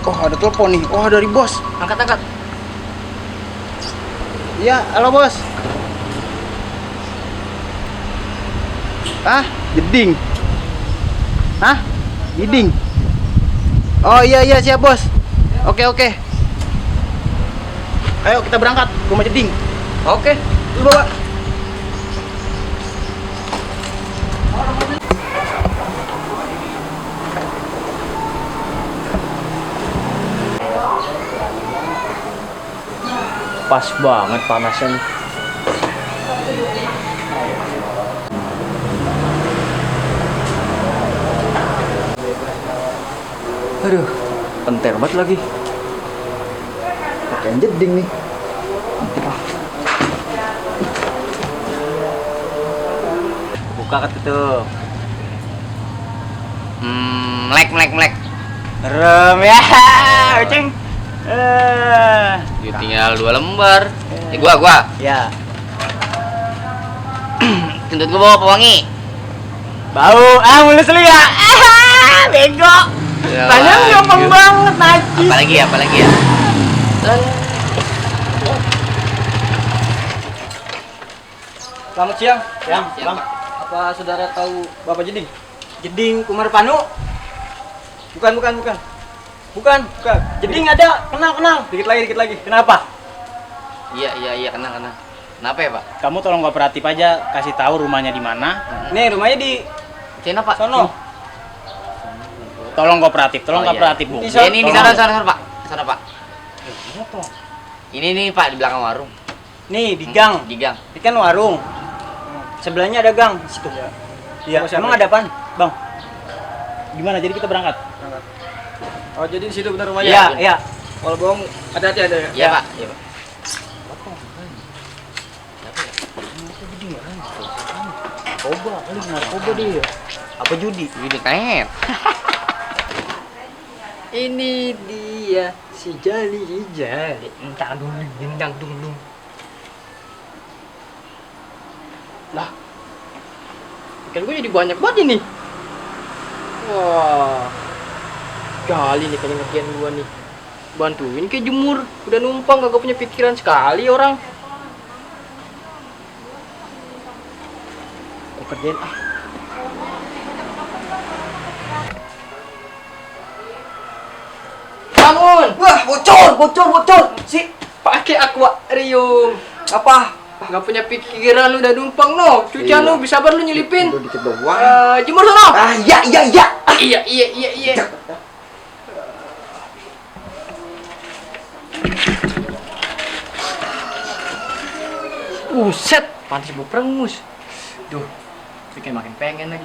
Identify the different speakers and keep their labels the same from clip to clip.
Speaker 1: Oh, ada telepon nih. Oh, dari bos.
Speaker 2: Angkat.
Speaker 1: Iya, halo bos. Hah? Jeding? Hah? Jeding? Oh iya siap bos. Oke. Ayo kita berangkat ke rumah Jeding.
Speaker 2: Oke.
Speaker 1: Lu bawa.
Speaker 2: Pas banget panasnya nih. Aduh, penter banget lagi.
Speaker 1: Pakai Jeding nih.
Speaker 2: Buka kan tuh.
Speaker 3: Melek.
Speaker 2: Rem ya, Ucing.
Speaker 3: Tinggal 2 lembar. Gua.
Speaker 2: Ya.
Speaker 3: Tuntut gua bawa pewangi.
Speaker 2: Bau, mulus lu ya. Bego. Tanya gampang banget, najis.
Speaker 3: Apalagi ya?
Speaker 1: Selamat siang.
Speaker 3: Siang.
Speaker 1: Bang. Apa saudara tahu Bapak Jeding?
Speaker 2: Jeding Kumar Panu.
Speaker 1: Bukan.
Speaker 2: Jeding ada, kenal.
Speaker 1: Dikit lagi.
Speaker 2: Kenapa?
Speaker 3: Iya, kenal. Kenapa ya, Pak?
Speaker 1: Kamu tolong kooperatif aja kasih tahu rumahnya di mana.
Speaker 2: Nih, rumahnya di
Speaker 3: Cina, Pak.
Speaker 2: sono.
Speaker 1: Tolong kooperatif,
Speaker 3: Oh, iya.
Speaker 1: Bu.
Speaker 2: Di
Speaker 3: Ya, ini di
Speaker 1: Tolong.
Speaker 3: sana, Pak. Sana, Pak. Ini nih, Pak, di belakang warung.
Speaker 2: Nih, di gang.
Speaker 3: Di gang.
Speaker 2: Ini kan warung. Sebelahnya ada gang di situ. Iya.
Speaker 1: Oh, siapa?
Speaker 2: Emang ada apaan, Bang?
Speaker 1: Gimana? Jadi kita berangkat.
Speaker 4: Oh, jadi di situ benar
Speaker 2: Iya,
Speaker 4: rumahnya?
Speaker 2: iya.
Speaker 4: Kalau bohong, hati-hati ada ya?
Speaker 3: Iya, Pak. Iya, Pak.
Speaker 1: Narkoba dia. Apa judi?
Speaker 3: Ini kayak.
Speaker 2: Ini dia si Jali. Entang dung. Lah. Ikan gue jadi banyak banget ini. Wah. Jali nih kayaknya ngerjain gua nih. Bantuin kayak jemur. Udah numpang kagak punya pikiran sekali orang. Gua kerjain ah. Bangun!
Speaker 1: Wah, bocor.
Speaker 2: Si pakai akuarium.
Speaker 1: Apa?
Speaker 2: Nggak punya pikiran lu udah numpang no. Cucian lu bisa lu nyelipin.
Speaker 1: Udah dikit doang.
Speaker 2: Jemur sono.
Speaker 1: Ah, iya.
Speaker 2: Iya. Buset, pantas gue perengus. Duh, bikin makin pengen lagi.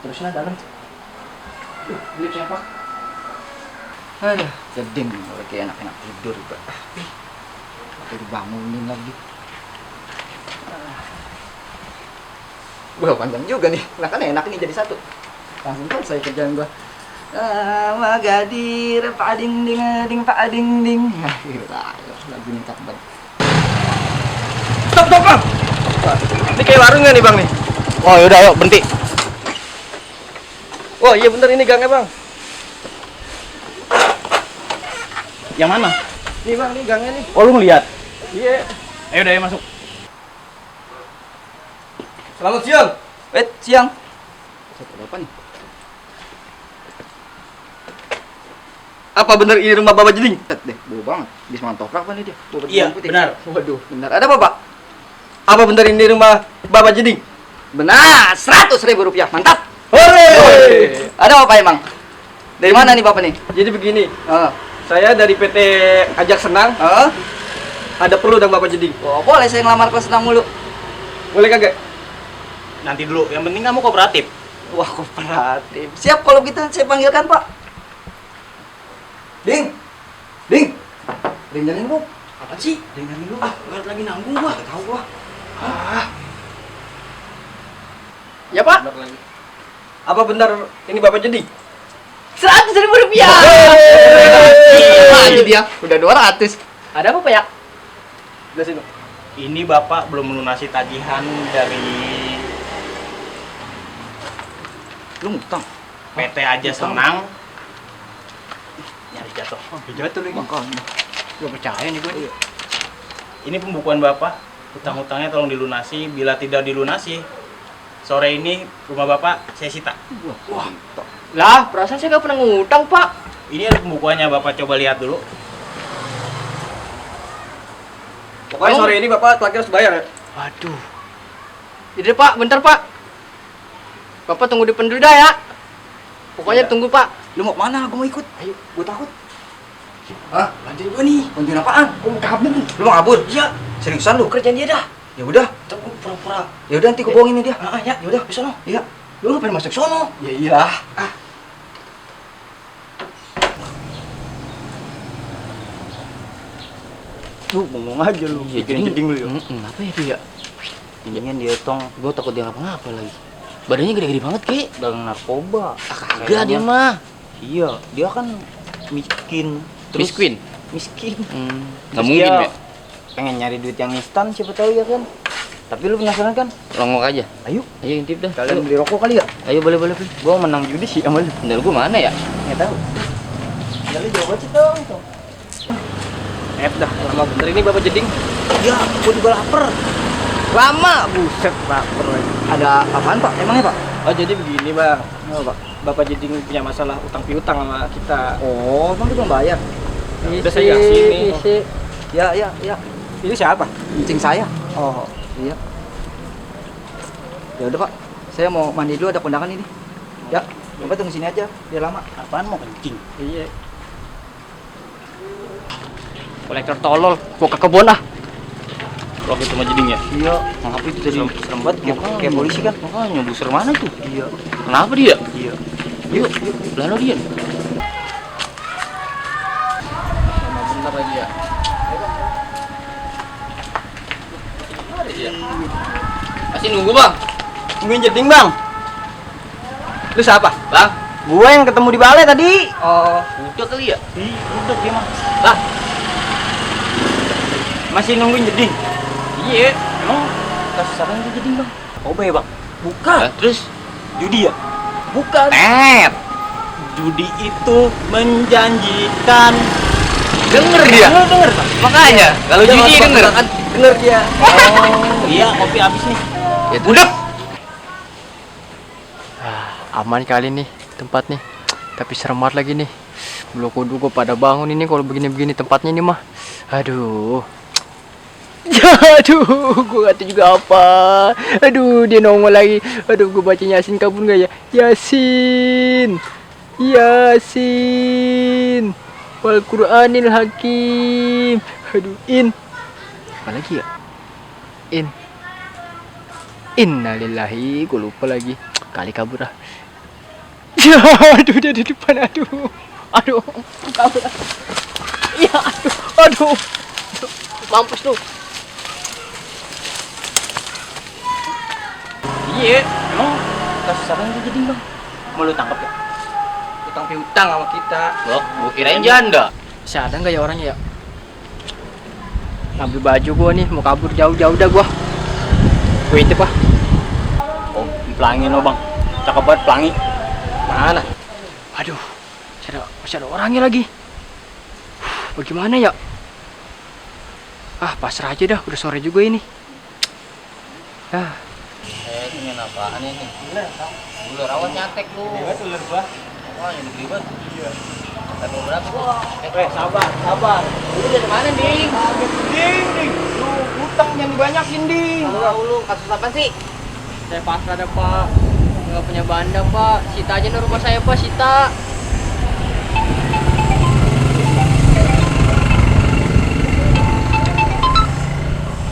Speaker 2: Terusnya dalam. Beli siapa?
Speaker 1: Aduh, Jeding lagi enak-enak tidur juga. Tapi dibangunin lagi. Wah, panjang juga nih. Nah, kan enak nih jadi satu. Langsung selesai kerjaan gua. Magadir, Pak Ding ding. Nah, gila, lagu ini tak banget.
Speaker 4: Stop, Bang! Ini kayak warung nggak nih, Bang, nih?
Speaker 1: Oh, yaudah, yuk berhenti.
Speaker 4: Oh, iya bener ini gangnya, Bang.
Speaker 1: Yang mana?
Speaker 4: Nih, Bang, nih gangnya nih.
Speaker 1: Oh, lu ngeliat?
Speaker 4: Iya.
Speaker 1: Ayo udah, masuk.
Speaker 4: Selamat siang.
Speaker 1: Siang. Apa nih?
Speaker 4: Apa bener ini rumah Bapak Jeding?
Speaker 1: Deh, bau banget. Bis mantoprak apa nih dia? Bau baju
Speaker 4: Iya,
Speaker 1: putih.
Speaker 4: benar.
Speaker 1: Waduh.
Speaker 4: Benar. Ada apa, Pak? Apa bener ini rumah Bapak Jeding?
Speaker 1: Benar, 100.000 rupiah. Mantap.
Speaker 4: Hore!
Speaker 1: Ada apa emang? Dari mana nih Bapak nih?
Speaker 4: Jadi begini,
Speaker 1: Heeh.
Speaker 4: saya dari PT Ajak Senang, ada perlu dengan Bapak Jeding.
Speaker 1: Oh, boleh saya ngelamar kelas senang mulu.
Speaker 4: Boleh kagak?
Speaker 1: Nanti dulu, yang penting kamu kooperatif.
Speaker 4: Wah, kooperatif.
Speaker 1: Siap kalau gitu saya panggilkan, Pak. Ding. Rinjanin lu.
Speaker 4: Apa sih?
Speaker 1: Rinjanin lu. Ah, lagi nanggung gua. Enggak tahu gua.
Speaker 2: Ya Pak,
Speaker 4: Apa benar ini Bapak Jeding?
Speaker 2: 100.000 rupiah.
Speaker 3: Maju dia. Udah 200.
Speaker 2: Ada apa Pak ya?
Speaker 4: Udah sini.
Speaker 1: Ini Bapak belum melunasi tagihan dari
Speaker 4: Lu ngutang.
Speaker 1: PT aja senang. Nyari
Speaker 5: jatuh.
Speaker 2: Jatuh lagi.
Speaker 1: Makanya.
Speaker 2: Gak percaya nih gue.
Speaker 5: Ini pembukuan Bapak. Hutang-hutangnya tolong dilunasi. Bila tidak dilunasi, sore ini rumah Bapak saya sita.
Speaker 2: Wah. Lah, perasaan saya gak pernah ngutang, Pak.
Speaker 5: Ini ada pembukuannya, Bapak coba lihat dulu.
Speaker 4: Pokoknya sore ini Bapak terakhir harus bayar ya.
Speaker 2: Waduh. Jadi Pak, bentar Pak. Bapak tunggu di depan dulu dah ya. Pokoknya tunggu Pak.
Speaker 1: Lu mau kemana? Gue mau ikut.
Speaker 2: Ayo,
Speaker 1: Gue takut. Hah?
Speaker 2: bantuin gue nih.
Speaker 1: Bantuin apaan?
Speaker 2: Gue mau kabur.
Speaker 1: Lu mau kabur?
Speaker 2: Iya.
Speaker 1: Seriusan lu?
Speaker 2: Kerjaan dia dah.
Speaker 1: Ya udah.
Speaker 2: Tunggu pura-pura.
Speaker 1: Ya udah nanti gue bohongin dia.
Speaker 2: Ya,
Speaker 1: Ya udah.
Speaker 2: di sono.
Speaker 1: Iya.
Speaker 2: Lu ngapain masuk sono?
Speaker 1: Ya iyalah.
Speaker 5: Lu ngomong aja lu.
Speaker 3: Iya,
Speaker 5: Bikin jeding lu ya.
Speaker 3: Apa ya dia?
Speaker 5: Jedingnya dia tong
Speaker 3: Gue takut dia ngapa-ngapa lagi. Badannya gede-gede banget, Ki.
Speaker 5: dagang narkoba.
Speaker 3: Kagak dia mah.
Speaker 5: Iya, dia kan miskin.
Speaker 3: Miss Queen.
Speaker 5: Miskin.
Speaker 3: Nggak
Speaker 5: Terus
Speaker 3: mungkin
Speaker 5: dia
Speaker 3: ya.
Speaker 5: pengen nyari duit yang instan, siapa tahu ya kan. Tapi lu penasaran kan?
Speaker 3: Rongok aja.
Speaker 5: Ayo,
Speaker 3: Ayo intip dah.
Speaker 5: kalian
Speaker 3: Ayo.
Speaker 5: beli rokok kali ya?
Speaker 3: Ayo boleh boleh.
Speaker 5: Gua menang judi sih sama lu.
Speaker 3: Bener gue mana ya?
Speaker 5: Nggak tahu. Ya lu jawab aja dong.
Speaker 4: Dah, lama bener ini Bapak jeding.
Speaker 5: Ya, gua juga lapar.
Speaker 4: Lama, buset lapar lagi.
Speaker 1: Ada apaan Pak? Emangnya Pak?
Speaker 4: Oh jadi begini Bang. Oh, Pak. Bapak jeding punya masalah utang piutang sama kita.
Speaker 1: Oh, emang dia belum bayar?
Speaker 4: Udah saya kasih nih.
Speaker 1: Ya.
Speaker 4: Ini siapa?
Speaker 1: Incing saya.
Speaker 4: Oh,
Speaker 1: Iya. Ya udah Pak. Saya mau mandi dulu, ada kondangan ini. Ya, Bapak tunggu sini aja. Biar lama.
Speaker 5: Apaan mau kencing?
Speaker 4: iya. Kolektor tolol, gua ke kebun ah.
Speaker 5: Rokok itu mah jeding ya?
Speaker 1: Iya. Ngapa itu tadi?
Speaker 5: Serem banget kayak polisi kan?
Speaker 3: Makanya busur mana tuh?
Speaker 1: Iya.
Speaker 3: Kenapa dia?
Speaker 5: Iya.
Speaker 3: Yuk, lalu dia.
Speaker 2: Bentar lagi ya.
Speaker 3: Masih nunggu bang?
Speaker 5: Tungguin jeding, Bang.
Speaker 4: Lu siapa?
Speaker 3: Bang?
Speaker 5: Gua yang ketemu di balai tadi.
Speaker 1: Oh,
Speaker 3: Udah kali ya?
Speaker 5: Udah dia mah.
Speaker 3: Lah?
Speaker 5: Masih nungguin jeding.
Speaker 3: Iya.
Speaker 5: Emang kasus apa yang jeding, Bang? Oh, ya, Bang. Bukan.
Speaker 3: Lah, terus?
Speaker 5: Judi ya? Bukan.
Speaker 3: Net.
Speaker 5: Judi itu menjanjikan.
Speaker 3: Denger dia?
Speaker 5: Denger, Bang.
Speaker 3: Makanya, kalau
Speaker 5: Udah,
Speaker 3: judi
Speaker 5: Bang,
Speaker 3: denger.
Speaker 5: Bang.
Speaker 4: Bener dia.
Speaker 5: Oh, iya, kopi habis nih.
Speaker 3: Ya, udah.
Speaker 2: Aman kali nih tempat nih. Tapi serem banget lagi nih. Bulu kudu gue pada bangun ini kalau begini-begini tempatnya nih mah. Aduh. Aduh, gue gak tahu juga apa. Aduh, dia nongol lagi. Aduh, gue baca Yasin kabur gak ya? Yasin. Yasin. Wal Qur'anil Hakim. Aduh, apa lagi ya? Innalillahi, gue lupa lagi. Kali kabur ah. Ya, aduh dia di depan, aduh, kabur. Ya, aduh, mampus tuh.
Speaker 5: Iya, emang kasus apa yang jeding, Bang? Mau lu tangkap ya?
Speaker 1: utang piutang sama kita.
Speaker 3: Loh, gue kirain janda.
Speaker 2: Masih ada nggak ya orangnya ya? Ngambil baju gua nih, mau kabur jauh-jauh dah gua. Gue intip ah.
Speaker 5: Oh, pelangi lo, Bang. Cakep banget pelangi.
Speaker 2: Mana? Aduh, masih ada orangnya lagi. Bagaimana ya? Ah, pasrah aja dah, udah sore juga ini. Ah,
Speaker 3: Ini apaan ini? Ular awan nyatek lu.
Speaker 5: Ular gua.
Speaker 3: Wah, ini gede banget. Iya. Level berapa tuh?
Speaker 5: Sabar.
Speaker 3: Lu dari mana, Ding?
Speaker 5: Ding. Lu utang yang dibanyakin, Ding.
Speaker 3: Lu kasus apa sih?
Speaker 2: saya pasrah dah Pak. Nggak punya bandang Pak. Sita aja nih rumah saya Pak, Sita.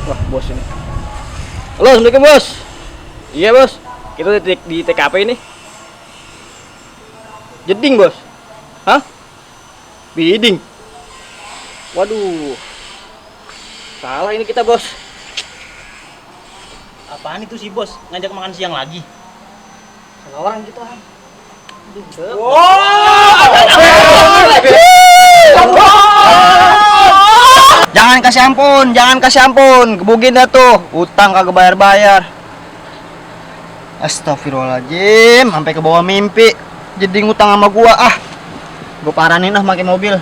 Speaker 4: Wah, bos ini. Halo, Assalamualaikum, Bos. Iya, Bos. Kita di TKP ini. Jeding, Bos. Hah? Biding. Waduh. Salah ini kita, Bos.
Speaker 5: Apaan itu sih, Bos? Ngajak makan siang lagi?
Speaker 1: Salah orang kita.
Speaker 5: Jangan kasih ampun. Gebugin dah tuh. Utang kagak bayar-bayar. Astagfirullahaladzim, sampai ke bawah mimpi. Jeding utang sama gua ah. Gua paranin ah makin mobil.